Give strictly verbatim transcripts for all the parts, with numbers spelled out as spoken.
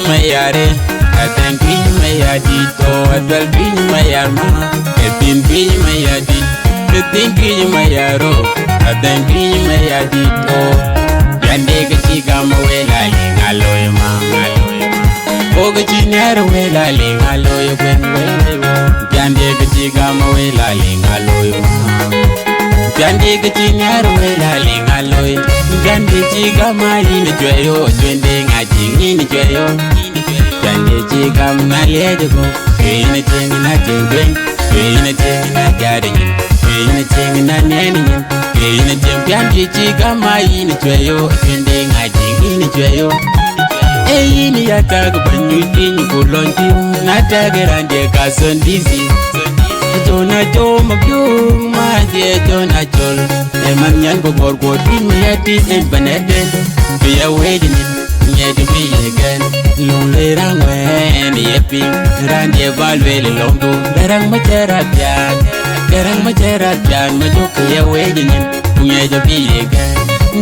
Mayare, atɛŋ piny mayadit, oh, adwal piny mayar ma, ethin piny mayadit, ethin piny mayaro, atɛŋ piny mayadit, oh. Piande ke ci gam wela liŋ aloy ma, aloy ma. Oke ci nɛr wela liŋ aloy wen, wen, wen. Piande ke ci gam wela liŋ aloy ma. Piande ke ci nɛr wela liŋ aloy. Piande ci gam a yin cueyo, cuende ŋa ci ŋin cueyo. Piande ci gam na liɛɛc go, ke yin cieŋ na cieŋ tueŋ, ke yin cieŋ na jari nyin, ke yin cieŋ na nɛn nyin, ke yin cieŋ piande ci gam a yin cueyo, cuende ŋa ci ŋin cueyo. E yin ya tag banyuj piny ku lony piny, na tag rande ka son disi. Jona jo mabiong ma je jona jol. E man nyan bo bor ko tin mi ati en baneden. Bi ya wejin. Nyɛc bï ye gɛn, luŋ le raŋ wɛɛn ye piŋ, raan ye ba lueel lɔŋdu, bɛ raŋ ma cɛ rat piaan, bɛ raŋ ma cɛ rat piaan, ma jök ye wec nyin, ku nyɛc bï ye gɛn.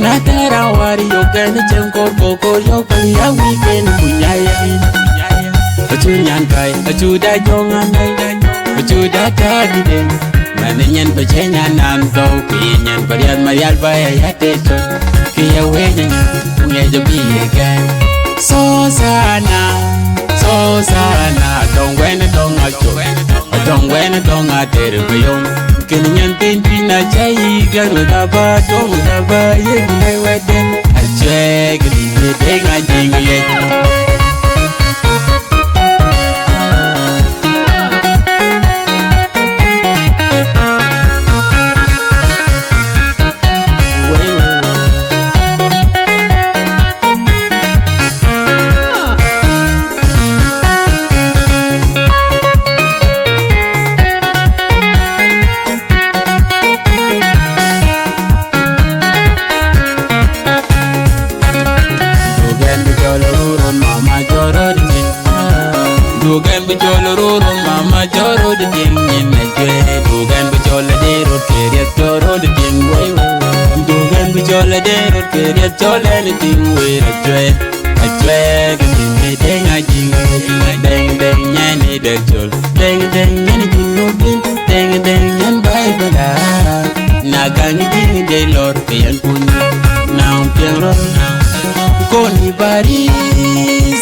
Na tɛ̈ raŋ wäär yök gɛn, cieŋ koor koor koor yök pɛ̈n ya wïc ken, ku nyai ya. Acu nyan kai, acu da jɔŋ anai, acu da tääk dïden. Mɛn nyin bï cï nyan naan thou, ku ye nyin bï riɛth ma rial ba ya ya te cök. Kë ye wec nyin, ku ŋiɛc bï ye gɛ̈n. Sosana, Sosana, dɔŋ wɛn dɔŋ acök, dɔŋ wɛn dɔŋ ater bï yom. Kën nyin thin thin acä yï gɛ̈n wek aba dɔŋ wek aba ye gulai wɛ̈tden. Acuɛɛk dï ye deŋ ajiŋ yec. Duk ɛn bï cɔl rurun mama jɔt röt tiŋ. Duk ɛn bï cɔl rurun mama jɔt röt tiŋ nyin acuɛ. Duk ɛn bï cɔl ade röt ke riɛth jɔt röt tiŋ wei. Duk ɛn bï cɔl ade röt ke riɛth cɔl ɛn tiŋ wei acuɛ. Acuɛ ke tiŋ ke deŋ ajiŋ wei. Deŋ deŋ nyɛn i dek cɔl. Deŋ deŋ nyɛn i junubin. Deŋ deŋ nyɛn bai bada. Na gaŋ i jiŋ i dek lɔr ke yɛn. Now piɛŋ rɔt koni bari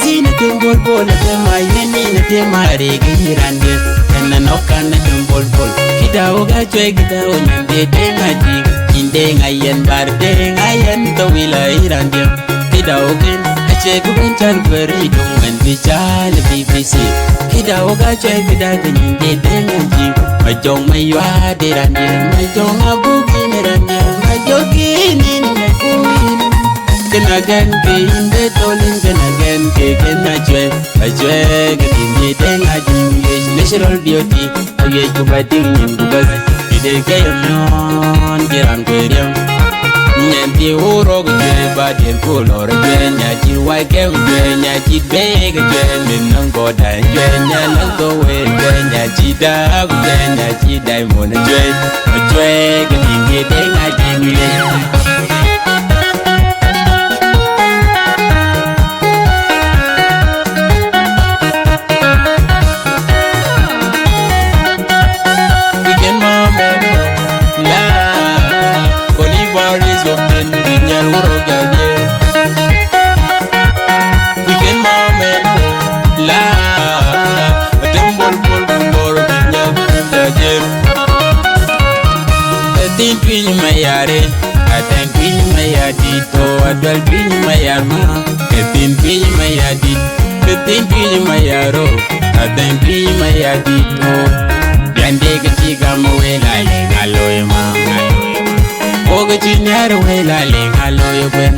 zina tem bol bol tem a yeni na tem a rege irande. Ɛn na nɔk kan na tem bol bol kida o ga cuɛ kida o nyande tem a dik. Inde ŋa yɛn bar de ŋa yɛn to wila irande. Kida o gen a cɛ ku ben chal kweri dong wɛn bi chal bi bi si. Kida o ga cuɛ kida ke nyande tem a dik. Ma jong ma yua de rande ma jong a bugi ne rande ma jogi ni ni na kuin. Kena gen ke inde tolin kena gen ke kena cuɛ. A cuɛ ke tin ye deŋ a jing ye natural beauty. A ye ku ba ding nyin ku bas. Ide ke yom non jiran ku yom. Nyan ti urok cuɛ ba dir ku lor cuɛ nya ci wai ke cuɛ nya ci be ke cuɛ min nang go da cuɛ nya nang go we cuɛ nya ci da cuɛ nya ci diamond cuɛ. Cuɛ ke tin ye deŋ a jing ye. Weekend mama, la, Oliver is open, Dinyal Wuro Gaye. Weekend mama, la, Tembol Bol Bol Dinyal Gaye. Ethin piny mayare, atɛŋ piny mayadit, oh, adwal piny mayar ma. Ethin piny mayadit, ethin piny mayaro, atɛŋ piny mayadit, oh. Piande ke ci gam wela liŋ aloy ma. Oke ci nɛr wela liŋ aloy wen.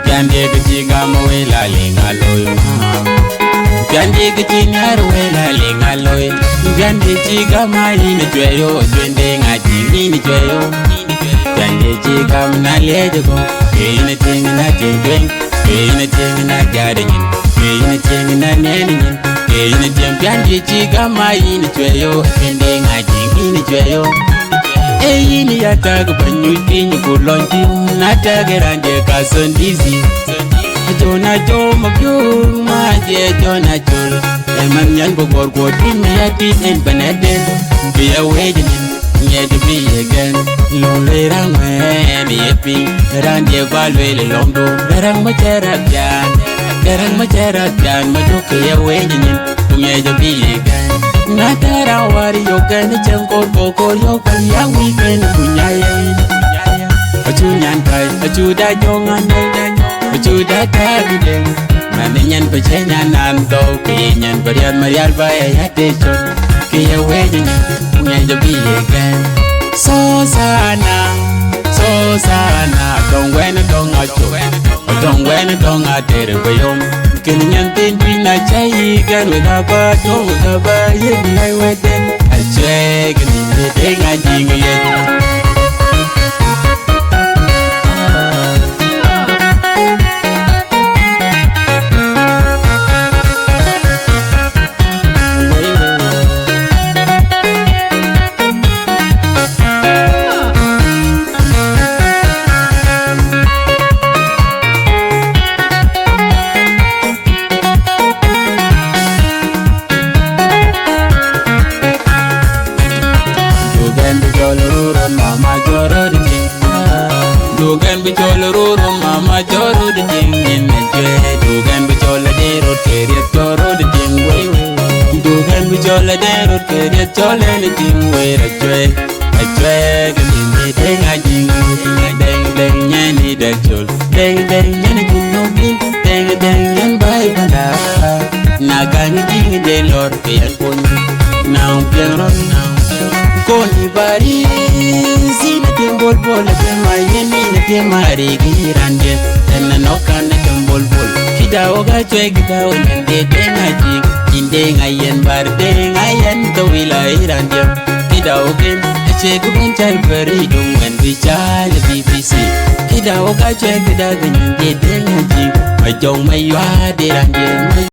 Piande ke ci gam wela liŋ aloy ma. Piande ke ci nɛr wela liŋ aloy. Piande ci gam a yin cuɛyo, cuende ŋa ci ŋin cuɛyo. Piande ci gam na liɛc go. Ke yin tiŋ na tiŋ tueŋ. Ke yin tiŋ na jari nyin. Ke yin tiŋ na nɛn nyin. Ke yin tiŋ piande ci gam a yin cuɛyo. Cuende ŋa ci ŋin cuɛyo. E yin ya tag banyuj piny ku lony piny. Na tag rande ka son disi. Jona jo mabiöŋ ma je jona jol. Eman nyan bo gor go tim ya ti en beneden. Bi ya weji ni nyed bi ye gen. Lule rang wen ye piny. Rang je ba lwele lomdo. Rang ma chera bian. Rang ma chera bian ma jo ke ya weji ni. Ŋiɛc abï gɛ̈ny. Na tɛ̈r awär yök kɛn cieŋ kor kokor yök pɛ̈l ya wïc kën ku nyai. Acu nyan kai, acu da jɔŋ anɔ̈k, acu da tɛ̈r bï deŋ. Mɛn nyan bï cï nyan naan dhɔ̈u, kï nyan bï riɛl marial ba ya ya tëë col. Kï ye wec nyan, ku ŋiɛc abï gɛ̈ny. Sosana, Sosana, dɔŋ wɛn dɔŋ acök. Dɔŋ wɛn dɔŋ ater bï yom. Kën nyan thin tui na ca yï gɛ̈n wek aba dɔŋ wek aba yek lɛ̈i wɛ̈tden. Acuɛɛk ni de deŋ a jiŋ yec. Dugan bi cɔl rurun mama jɔrɔ di ting. Dugan bi cɔl rurun mama jɔrɔ di ting. Nin na jwe. Dugan bi cɔl de rot ke riet jɔrɔ di ting. Wei wei. Dugan bi cɔl de rot ke riet jɔl en di ting. Wei ra jwe. Acuɛɛk ni de deŋ a jiŋ. Deŋ deŋ nyɛn ni de col. Deŋ deŋ nyɛn jiŋ no bin. Deŋ deŋ nyɛn bai banda. Na gaŋ jiŋ de lor ke yɛn kony. Na piɛŋ rɔn na kony bari. Zina tim bol bol tim a yɛn ni na tim a ri gi ran de. Ɛn na nɔk kan na tim bol bol. Kida o ga cuɛɛk kida o nyɛn de deŋ a jiŋ. Nin deŋ a yɛn bar deŋ a yɛn to wila iran de. Kida o gen, ace ku ben chal beri dum wen bi chal B B C. Kida o ka che kida gen de deŋ a jiŋ. Ma jong ma yua de ran de ma